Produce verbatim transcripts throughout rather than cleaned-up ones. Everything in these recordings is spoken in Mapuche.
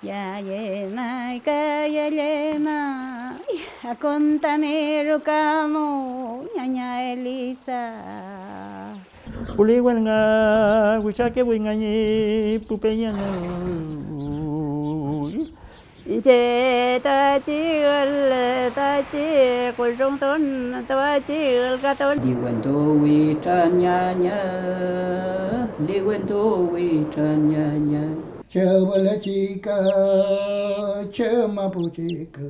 Yayemay ka yellemay, akontami rukamu ñaña Elisa. Puliwen nga witrakefuy nga ñi pu peñenew. Iñche tachi ül, tachi kullungtun, tüfachi ülkatun. Liwentu witran ñaña, liwentu witran ñaña. Che wülechika, che mapuchika.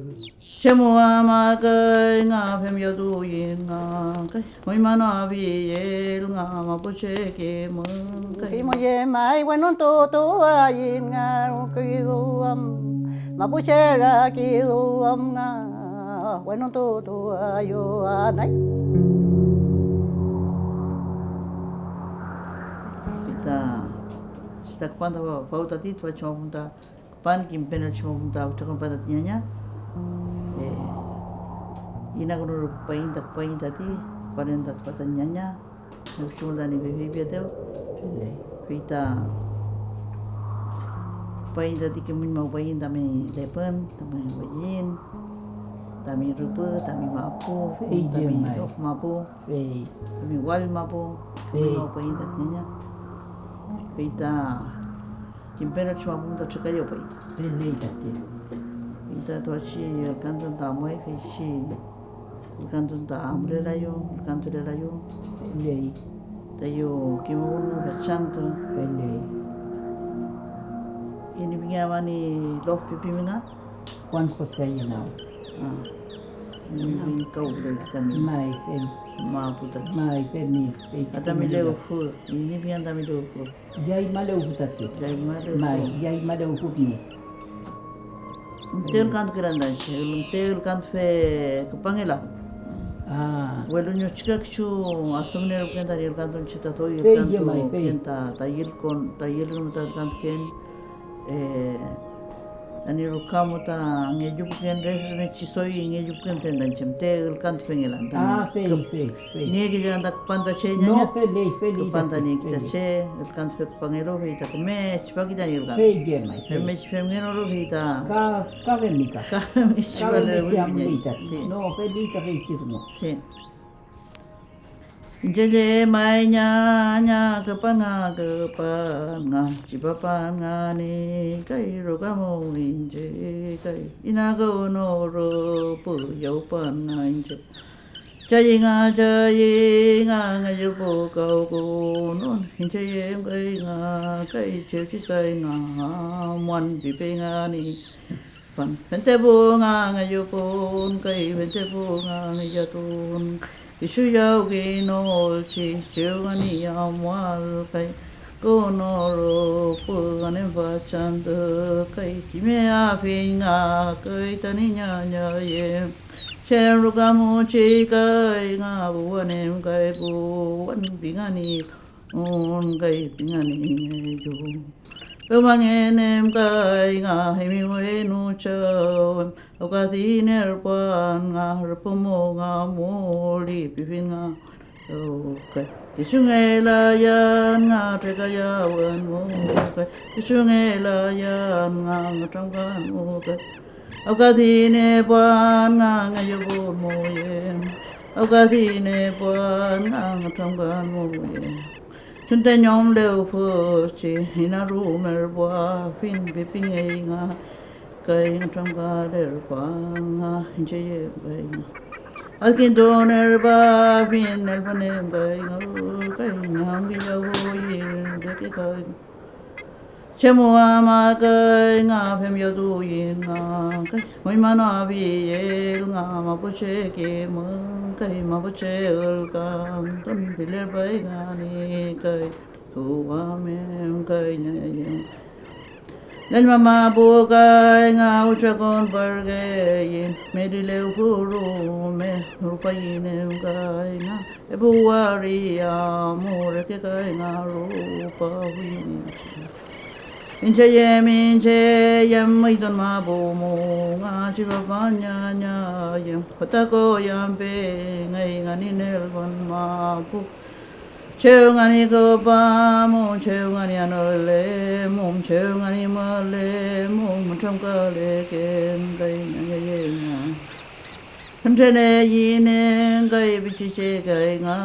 Che muwamakay nga femyotuyin nga kay. Moy manu afiel nga mapuche kimün kay. Kimoye may wenuntutuayin nga kiduam, mapuche ra kiduam nga wenuntutuayu anay. Pita, sita küpan ta faw tati tüfachi mapu ta küpan kimpenolchi mapu ta witrakonpan tati ñaña. Eh, inakünurupaiñ ta küpaiñ tati küpanen ta tüfa tañi ñaña, wechungu tañi feypietew. Fey ta küpaiñ tati kimüñmawpaiñ tami lepün, tami wellin, tami rüpü, tami mapu, tami lof mapu, tami wall mapu, kimüñmawpaiñ tati ñaña. Fey ta Kimpenolchi mapu ta trekayaw pay. Feley tati. Fey ta tüfachi ülkantun ta amuay, feychi ülkantun ta amulelayu, ülkantulelayu. Feley. Tayu kimün fachantü. Feley. Inipingeamani lof pipimi nga? Juan José Ayenau. Ah. Inipinge kawle tami. May, fel. Mapu tati. May, fel, ni, fel. Atami lewfü, inipinge tami lewfü. Yaymalewfu tati. Yaymalewfu. May, yaymalewfu pini. Te ülkantukelan ta iñche, te ülkantufe küpangela. Ah. Welu ñuchika kisu adümnieruken tañi ülkantun che ta doy ülkantuken ta, ta yülkon, ta yülkon ta ülkantuken, eh, Tañi ruka mu ta ngellupuken re femngechi doy ngellupuken müten ta iñche müte ülkantupengelan tañi. Ah, fey, küp-, fey, fey. Niekelan ta küpan ta che ñaña. No, feley, feley. Küpan ta nieki ta che, ülkantupe küpangelu, fey ta küme tripaki tañi ülkan. Fey llemay, fey. Femngechi femngenolu, fey ta. Ka, ka femika. Ka femngechi. Ka femngechi amuley ta. Sí. No, feley ta feychi dungu. Sí. Iñche llemay ñaña küpan nga, küpan nga, tripapan nga ni kay ruka mu iñche kay inakünu rüpü yawpan nga iñche. Chayi nga, chayi nga ngellupu kawkünun, iñche yem kay nga kay chewchi kay nga amuan pipe nga ni. Pan-, fente pu nga ngellupun kay, fente pu nga ngillatun, kisu yawkinolchi chew nga ñi amual kay, kono rüpü nganen fachantü kay, kimeafiñ nga kay tañi ñañaye, chem ruka muchi kay nga puwanem kay puwan pingani. Un kay pingani ngeyu. Pewmangen em kay nga eymi wenu chaw em, awkadin erpuan nga rüpü mu nga muli pifin nga. Awkay kisungelayan nga trekayawen mu kay, kisungelayan nga nütramkan mu kay. Awkadinepuan nga ngeyu pun mu yem, awkadinepuan nga nütramkan mu yem. Chunte ñom lewfüchi inarumerpuafiñ pepingey nga, kay nütramkalerpuan nga iñche yem kay nga. Adkintunerpuafiñ nelfün em kay nga, kay ñamkiyafuyiñ reke kay. Chemu amakay nga femyotuyin nga kay, moñmanoafiel nga mapuche kimün kay, mapuche ülkantun filerpay nga ni kay, tuwam em kay ñeyen. Lelma mapu kay nga witrakonparkeyiñ, meli lewfü rume rupayinem kay nga. Epu waria mu reke kay nga rupawi iñche. Iñche yem, iñche yem, üytun mapu mu nga tripapan ñaña yem, füta koyam pengey nga ni nelfün mapu. Chew ngani küpamum, chew ngani anülemum, chew ngani mülemum, mütrümkaleken kay ñañayew ña. Fentren eyünen kay pichiche kay nga,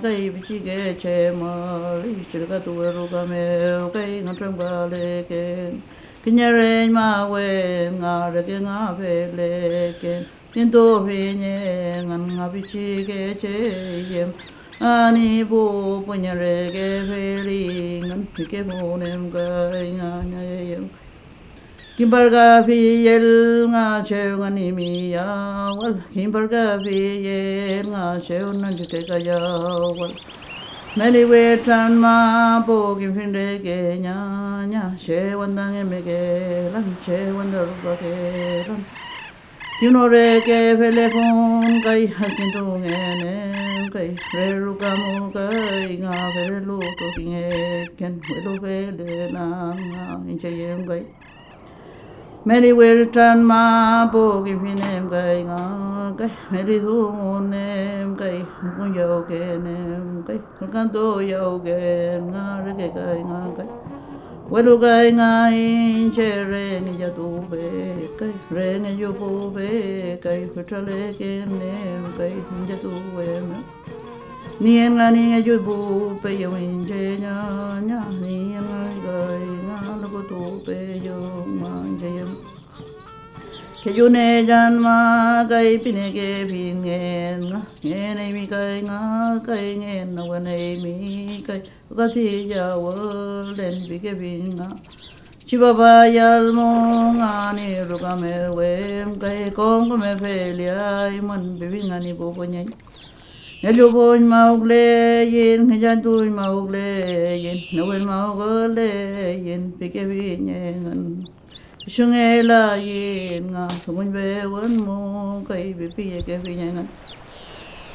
kay pichikeche müley, chillkatuwe ruka mew kay nütramkaleken. Kiñe reñmawen nga reke nga feleken, kintufiñ engün nga pichikeche yem, ani pu püñeñ reke felingün, pikefun em kay ngañaeyew. Kimparkafiyel nga chew ngani miyawal, kimparkafiyel nga chew nüllükekayawal. Meli witran mapu kimfin reke ñaña, chew anta ngemekelan, chew anta rupakelan. Kiñe reke felefun kay, adkintungen em kay, re ruka mu kay, nga felelu trokiñ eken, welu felelan nga iñche yem kay. Meli witran mapu kimfin em kay nga kay, meli dungun em kay, mukun yawken em kay, ülkantu yawken nga reke kay nga kay. Welu kay nga iñche re ngillatupe kay, re ngellupupe kay, fütraleken em kay ngillatuwe mew. Nien nga niengechu pu peyu iñche ñaña, nien nga kay nga lokotu peyu ma iñche yem. Kellunellan ma kay pinekefilngen nga, ngeneymi kay nga kay ngenaweneymi kay, tüfachi yawülen pikefiñ nga. Chipapayal mu ngani ruka mew em kay, kom küme feleaymün pifiñ ngani pu püñeñ. Ngellupuñmawküleyiñ, ngillantuñmawküleyiñ, newelmawküleyiñ pikefiñ engün. Pishungelayiñ nga dunguñpewün mu kay pipiyekefiñ engün.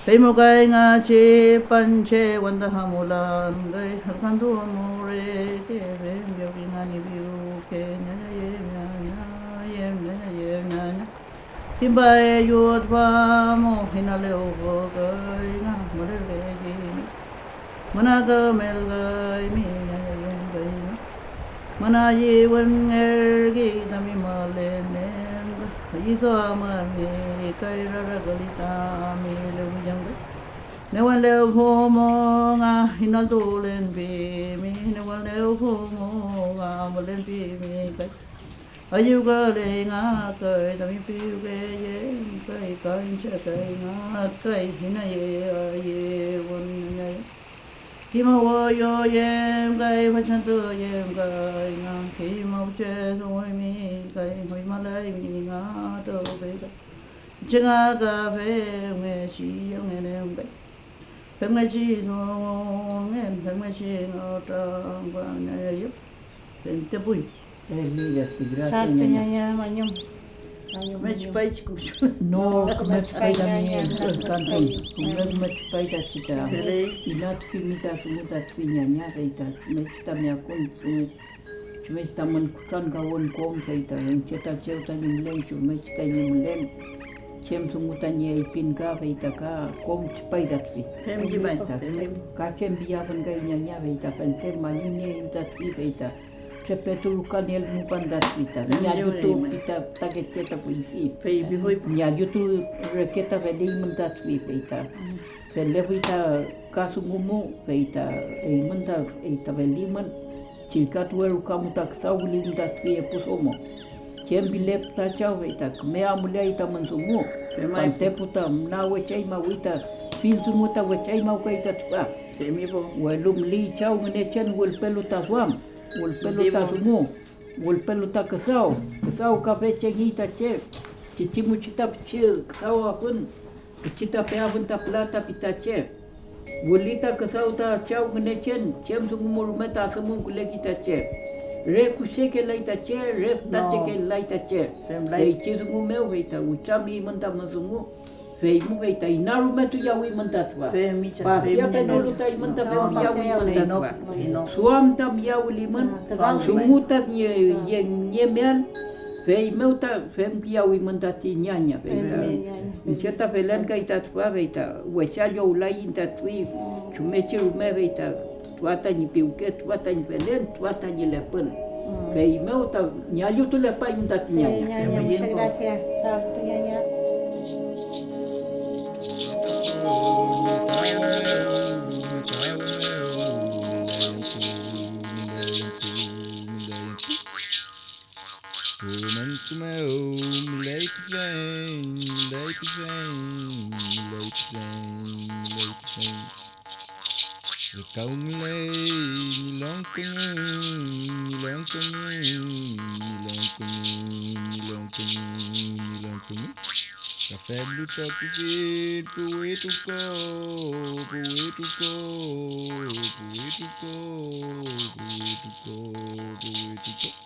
Fey mu kay nga tripanche wenta amulan kay ülkantun mu reke fempiwki nga ñi piwke ñañayem ñañayem ñañayem ñaña. Kimpaeyu tüfa mu inalewfü kay nga mülerkeymi. Müna kümelkaymi ñañayüm kay nga. Müna yiwünngerkey tami mülenem, ka yiduamürngey kay raraküli tami lewiyüm kay. Newen lewfumu nga inaltulen pimi, newen lewfumu nga mülen pimi kay. Ayüwküley nga kay tami piwkeyem kay, ka iñche kay nga kay inayeayewün ñañay. Kimawoyoyem kay, fachantüyem kay nga, kimawchedunguymi kay, ngoymalaymi nga tüfey kay. Iñche nga ka femngechi yewngenen kay. Femngechi dungungen, femngechi nütramküleyew. Fentepuy. Ay, mira, ti gracia, ñaña. Ñaña, mañum. Mañum, mañum. Küme tripay chi kümechun. No, küme tripay tami ülkantun. Küme tripay tati ta. Feley. Inatufimi ta dungu tati ñaña, fey ta chumngechi tami akun, chumngechi, chumngechi tamün kutrankawün kom, fey ta iñche ta chew tañi mülen, chumngechi tañi mülen. Chem dungu tañi eypin ka, fey ta ka kom tripay tati. Femllipay, femllipay. Ka chem piyafün kay ñaña, fey ta fente mañuniey tati, fey ta trepetu ruka nielmupan tati ta. Ñañutu pi ta fütakeche ta kuyfi. Ñañutu reke ta feleymün tati, fey ta felefuy ta ka dungu mu, fey ta eymün ta, fey ta felimün, chillkatuwe ruka mu ta küdawlimün tati epu domo. Chem pile füta chaw, fey ta küme amuleay tamün dungu. Fantepu ta müna wechañmawi ta fill dungu ta wechañmawkay ta tüfa. Welu müley Chaw Ngünechen wülpelu ta duam, wülpelu ta dungu, wülpelu ta küdaw, küdaw ka fechengi ta che, chichimuchi ta pichi küdaw afün, pichi ta peafün ta pülata pi ta che. Wüli ta küdaw ta Chaw Ngünechen, chem dungu mu rume ta adümuwküleki ta che. Re kusekelay ta che, re fütachekelay ta che. Feychi dungu mew fey ta witramiymün tamün dungu. Fey mu fey ta inarumetuyawiymün ta tüfa. Pasiapenolu ta eymün ta fewpiyawimün ta tüfa. Duam ta miyawülimün, dungu ta niemeael, Feymew ta femkiyawimün tati ñaña, fey ta iñche ta felen kay ta tüfa, fey ta wesa llowlayiñ ta tüfi chumngechi rume, fey ta tüfa tañi piwke, tüfa tañi felen, tüfa tañi lepün. Feymew ta ñallutulepayüm tati ñaña. Ñaña, muchas gracias. Sartu ñaña. Pu wünentu mew müley pülley, müley pülley, müley pülley, müley pülley. Küdaw müley ñi longkongen, ñi longkongen, ñi longkongen, ñi longkongen, ñi longkongen. Ka femlu trokifil pu witruko, pu witruko, pu witruko, pu witruko, pu witruko.